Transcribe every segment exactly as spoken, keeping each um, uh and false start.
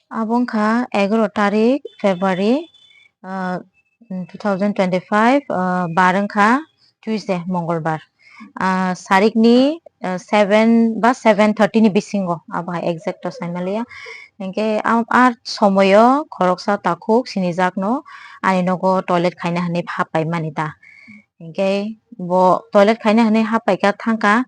Abo wngkha egaro tarik February, ah, two thousand twenty-five, ah, bar wngkha Tuesday, Mongolbar. Ah, sarikni, ah, seven ba seven thirty ni bisingo, abo hai exact o saimaliya. Hinkhe a, a somoyo khoroksa takhuk sinijakno ani nogo toilet khaina hinwi hap paimani ta. Hinkhe bo toilet khaina hinwi hap paikha thangkha,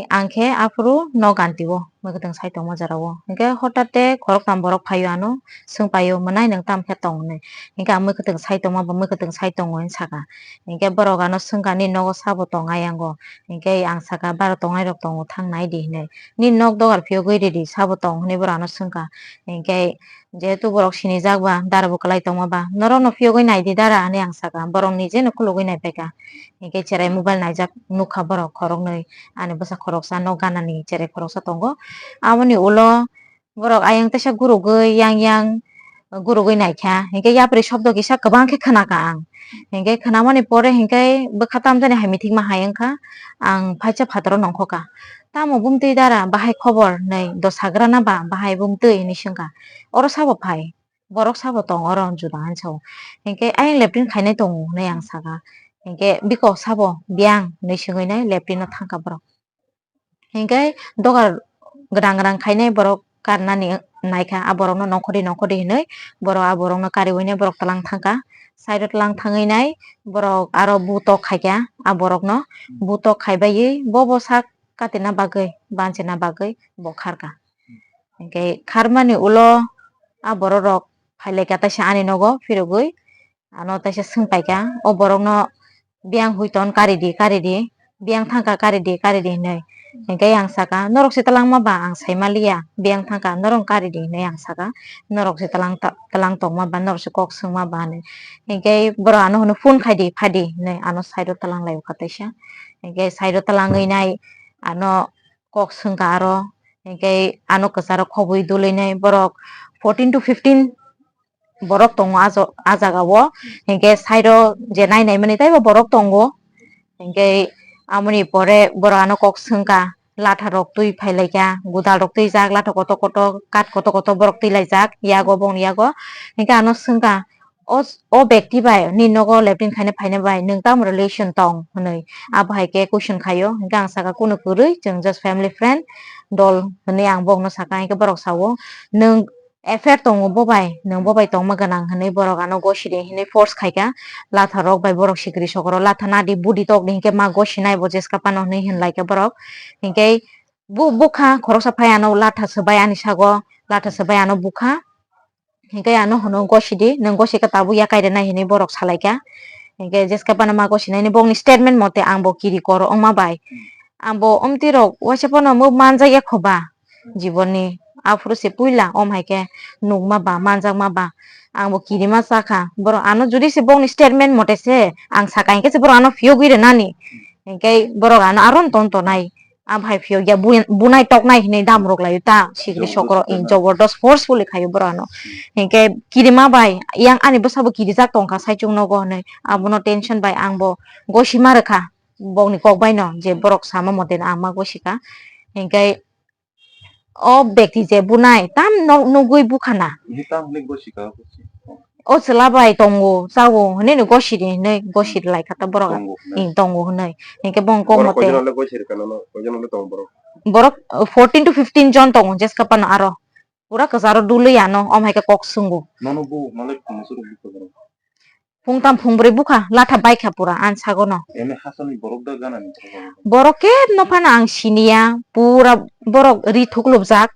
ang khe aphuru nok ganti o mui kwthwng sai tongma jora o. Hinkhe hotate khoroktham borok phaio ano, swngpaio, "Mwnai nwng tamo khe tong?" hinwi. Hinkhe ang mui kwthwng sai tongma ba mui kwthwng sai tongo hinwi saka. Hinkhe borok ano swngkha, "Nini nogo sabo tong ayang o?" Hinkhe ang saka, "Bara tongnai rok tongo, thang nai di," hinwi. "Nini nok dogar phiyogwi ridi, sabo tong?" hinwi borok ano swngkha. Hinkhe jehetu borok sinijak ba, dara bo kwlai tongma ba, "Norok no phiyogwi nai di dara," hinwi ang saka. Borok nije no khulugwi nai paikha. Hinkhe cherai mobile naijak nukha borok khoroknwi, ani bwsa khoroksa, nok ganani cherai khoroksa tongo. Aboni ulo borok ayang teisa gurugwi yang yang gurugwi naikha. Hinkhe yapri shobdo kisa kwbang khe khwnakha ang. Hinkhe khwnamani pore hinkhe bwkha tamjani hai mithikma hai wngkha, ang phaisa phataro nongkhokha. "Tamo bumtwi dara, bahai khobor?" hinwi, "Dosagra na ba bahai bumtwi?" hinwi swngkha. "Oro sabo phai, borok sabo tong oro," hinwi juda hinwi sao. Hinkhe ayang latrine khainai tongo hinwi ang saka. Hinkhe biko sabo biyang hinwi swngwi nai latrine o thangkha borok. Hinkhe dogar gwdang gwdang khainai borok karnani naikha, a borokno nongkhordi nongkhordi hinwi borok a borokno kariwi nai borok tlang thangkha. Side o tlang thangwi nai borok aro bu tok khaikha a borokno, bu tok khaibaiwi bo bo sak katina bagwi, banchina bagwi bo kharkha. Hinkhe kharmani ulo a borok rok phailaikha taisa ani nogo phirogwi, ano taisa swngpaikha o borokno, "Biyang huiton karidi karidi, biyang thangkha karidi karidi," hinwi. Hinkhe ang saka, "Norok se twlangma ba ang saimaliya, biyang thangkha norok karidi," hinwi ang saka. "Norok se twlang ta-, twlang tongma ba, norok se kok swngma ba," hinwi. Hinkhe borok ano hwnwi, "Phone khaidi, phaidi," hinwi ano side o twlang lai o kha taisa. Hinkhe side o twlangwi nai ano kok swngkha aro, hinkhe ano kwcharo khobwi dulwi nai borok fourteen to fifteen borok tongo a jo-, a jaga o. Hinkhe side o je nai naimani teibo borok tongo. Hinkhe amoni pore borok ano kok swngkha, latha rok twi phailaikha, godal rok twijak, latha kotor kotor, kat kotor kotor borok twilaijak yago, bongni yago. Hinkhe ano swngkha, "O, o bekti bai, nini nogo latrine khaina phaina bai nwng tamo relation tong?" hinwi. Abo hai khe question khaio. Hinkhe ang saka, "Kunu kwrwi, chwng just family friend, dol," hinwi ang bokno saka. Hinkhe borok sao, "Nwng affair tongo bo bai, nwng bo bai tongma gwnang," hinwi borok ano gosidi hinwi force khaikha. Latha rok bai borok sikiri sokoro, "Latha nadi, budi tokdi, hinkhe ma gosinai bo jeska phano," hinwi hinlaikha borok. Hinkhe bu-, bukha khoroksa phai ano latha swbai ani sago, latha swbai ano bukha. Hinkhe ano hwno, "Gosidi, nwng gosi khe tabuk yakai rwnai," hinwi borok salaikha. Hinkhe jeska phano ma gosinai ni bokni statement mote ang bo kiri koro wngma bai. Ang bo omtwi rok waisa phano mo manjakya kho ba jiboni. Aphuru se puila om hai khe nukma ba, manjakma ba. Ang bo kirima sakha. Borok ano jodi se bokni statement mote se ang saka hinkhe se borok ano phiyogwi rwnani. Hinkhe borok ano aro ton tonai. Abo hai phiyok ya, bu-, bunai toknai hinwi dam rok laio ta, sikri sokro, in jobordos forcefully khaio borok ano. Hinkhe kirima bai, yang ani bwsa bo kirijak tongkha saichung nogo hinwi, abono tension bai ang bo gosima rwkha, bokni kok bai no, je borok sama mote no ang ma gosika. Hinkhe o bekti je bunai tam no-, nugwi bukhana. Ni tam hinwi gosika, gosi. O chwla bai tongo, chao, hinwi no gosidi, hinwi gosidi lai kha ta borok. Tongo, hinwi. Ing, tongo, hinwi. Hinkhe bong kok mote. Borok koijon le gosi rwkha nono, koijon le tongo borok? Borok, uh, fourteen to fifteen jon tongo, jeska phano aro. Pura kwcharo dului ano, om hai khe kok swngo. Nono bo, malai phungo suru bukha borok? Phung tam phung brwi bukha, latha bai kha pura, ani sago no. Ene hasani borok da gana ni borok? Borok khe no phano ang siniya, pura borok ri thuklubjak,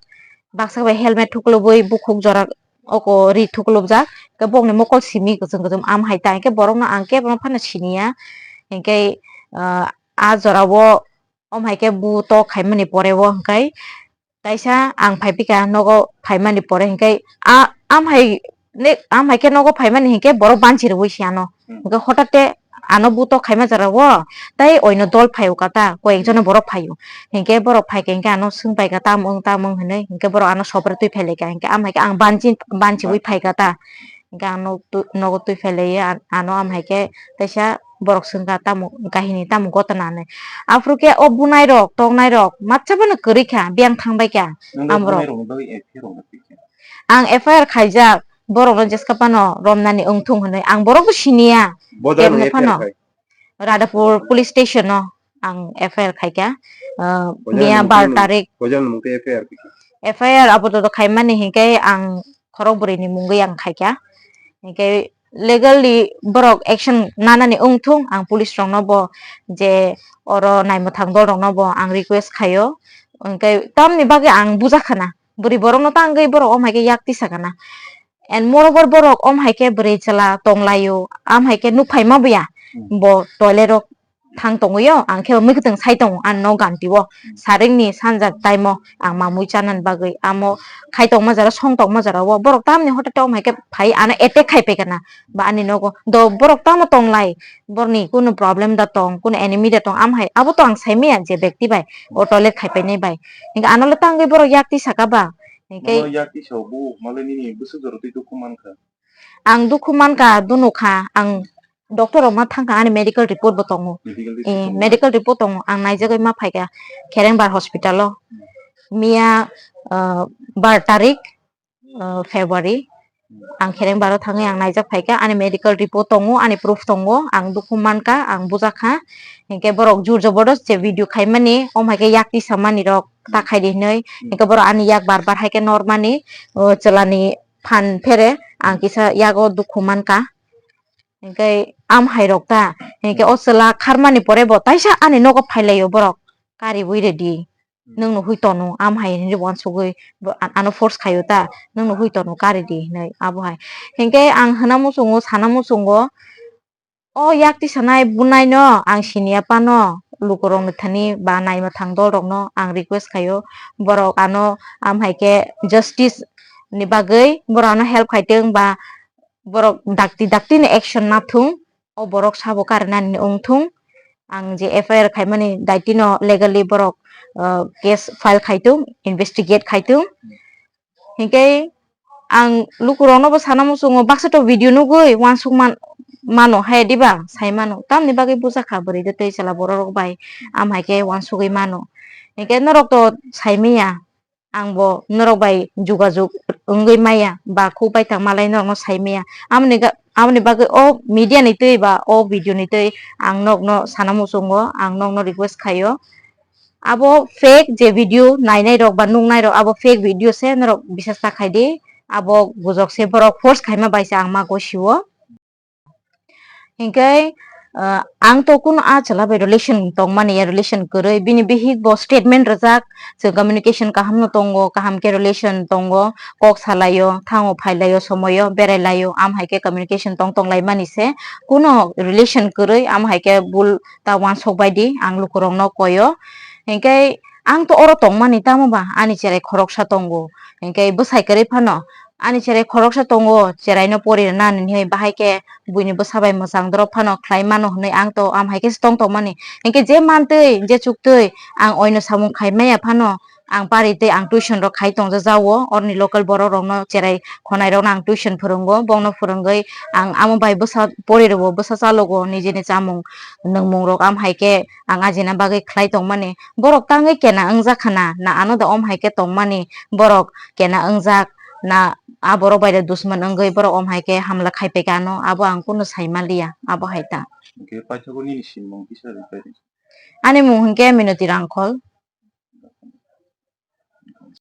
baksa bai helmet thuklubwi bukhuk jora oko ri thuklubjak, khe bokni mokol simi kwchwng kwchwng am hai ta, hinkhe borokno ang kebo no phano siniya, hinkhe, ah, a jorao om hai khe bu tok khaimani pore o hinkhe kaisa ang phai phika nogo phaimani pore hinkhe a, am hai ne, am hai khe nogo phaimani hinkhe borok banchi rwui si ano, hmm, hinkhe hotate ano bu tok khaima jorao tei oino dol phaio kata, koi ek jona borok phaio. Hinkhe borok phaikha hinkhe ano swngpaikha, "Tamo wng, tamo wng?" hinwi. Hinkhe borok ano sopre twi phailaikha. Hinkhe am hai khe ang banchi, banchiwi phaikha ta. Hinkhe ano tu-, nogo twi phailaio, an-, ano am hai khe teisa borok swngkha, "Tamo kahini, tamo gotona?" hinwi. Aphuru khe o bunai rok, toknai rok matsa phano kwrwi kha, biyang thangbai kha. Nang bo amrok bunai rokni bagwi, eh, phirokno twi kha? Ang F I R khaijak, borokno jeska phano romnani wngthung hwnwi. Ang borokbo siniya. Boda Kebno nang F I R phano. Khai? Radhapur police station no ang F I R khaikha. Uh, Boda miya nang bar mungkin tarik. Boda nang mungkin F I R khaikha? F I R abo to khaimani hinkhe ang khorok bwrwini mungwi ang khaikha. Hinkhe legally borok action nanani wngthung, ang police rokno bo je oro naimwthang dol rokno bo ang request khaio. Hinkhe tamni bagwi ang bujakhana. Bwrwi borokno tangwi borok om hai khe yak tisa kana. And moreover borok om hai khe bwrwi chwla tong laio, am hai khe nuk phai ma buya. Hmm. Bo toilet rok thang tongwi o, ang khe mui kwtwng sai tongo, ang no ganti o. Hmm. Saringni sanja time o ang mamui chanani bagwi amo khai tongma jora, song tongma jora o borok tamni hote om hai khe phai ano attack khai pai kana. Ba ani nogo do borok tamo tong lai, borni kunu problem da tong, kunu enemy da tong, am hai abo to ang sai maya je bekti bai, o toilet khai painai bai. Hinkhe ano le tangwi borok yak tisa ka ba. Hinkhe Nono yak tisa o bo, malai nini bwswk jora twi dukhu mankha? Ang dukhu mankha, dunu kha, ang doctor rok ma thangkha, ani medical report bo tongo. Medical report Eh, tongo. Medical report tongo, ang naijagwi ma phaikha Kherengbar hospital o. Miya, uh, bar tarik, uh, February. Ang Kherengbar o thangwi ang naijak phaikha, ani medical report tongo, ani proof tongo, ang dukhu mankha, ang bujakha. Hinkhe borok jur jobodos je video khaimani, om hai khe yak tisa mani rok ta khai di hinwi. Hinkhe borok ani yak bar bar hai khe normani, uh, chwlani phan phere, ang kisa yago dukhu mankha. Hinkhe am hai rok ta, hinkhe o chwla kharmani pore bo taisa ani nogo phai laio borok, kariui redi. Nwng no hui tonu, am hai hinwi uansugwi bo an-, ano force khaio ta, nwng no hui tonu kari di hinwi abo hai. Hinkhe ang hwna muchungo, sana muchungo, o yak tisanai bunai no ang siniya phano lukurok ni thani ba naimwthang dol rok no ang request khaio, borok ano am hai khe justice ni bagwi borok ano help khaitwng ba borok dakti dakti ni action nathung, o borok sabo karinani wngthung. Ang je F I R khaimani daitino legally borok, uh, case file khaitung, investigate khaitung. Hinkhe ang lukurokno bo sana muchungo, baksa to video nugwi uansuk man-, mano hai diba, sai mano. Tamni bagwi bujakha bwrwi de tei chwla borok rok bai, am hai khe uansugwi mano. Hinkhe norok to sai manya. Ang bo norok bai jugajug wngwi maya ba khuk baithang malai norokno sai maya. Amoni ga-, amoni bagwi o media ni twi ba o video ni twi ang nokno sana muchungo, ang nokno request khaio. Abo fake je video nainai rok ba nuknai rok abo fake video se, norok bisas ta khai di. Abo gujok se, borok force khaima bai se ang ma gosio. Hinkhe, ah, ang to kuno a chwla bai relation tongmani ya, relation kwrwi. Bini bihik bo statement rwjak, chwng communication kaham no tongo, kaham khe relation tongo, kok salaio, thango phailaio, somoio berailaio, am hai khe communication tong tong laimani se. Kuno relation kwrwi, am hai khe bul ta uansuk bai di, ang lukurokno koio. Hinkhe ang to oro tongmani, tamo ba ani cherai khoroksa tongo, hinkhe bwsai kwrwi phano ani cherai khoroksa tongo, cheraino pori rwna nini hai bahai khe buini bwsa bai mwchang dorop phano khlai mano hwnwi ang to am hai khe se tong tongmani. Hinkhe je mantwi, je chuktwi ang oino samung khai maya phano ang pari tei ang tuition rok khai tongjajago, oroni local borok rokno cherai khonai rokno ang tuition phwrwngo, bongno phwrwngwi ang amo bai bwsa pori rwo, bwsa chalogo, nijini chamung nwngmung rok am hai khe ang ajina bagwi khlai tongmani. Borok tangwi kena wngjak khana, na ano da om hai khe tongmani, borok kena wngjak na, a borok bai da dusman wngwi borok om hai khe hamla khai paikha ano, abo ang kunu sai manliya, abo hai ta. Hinkhe paithago nini sinimung kisa ri kha di. Ani mung hinkhe Minoti Rangkhol.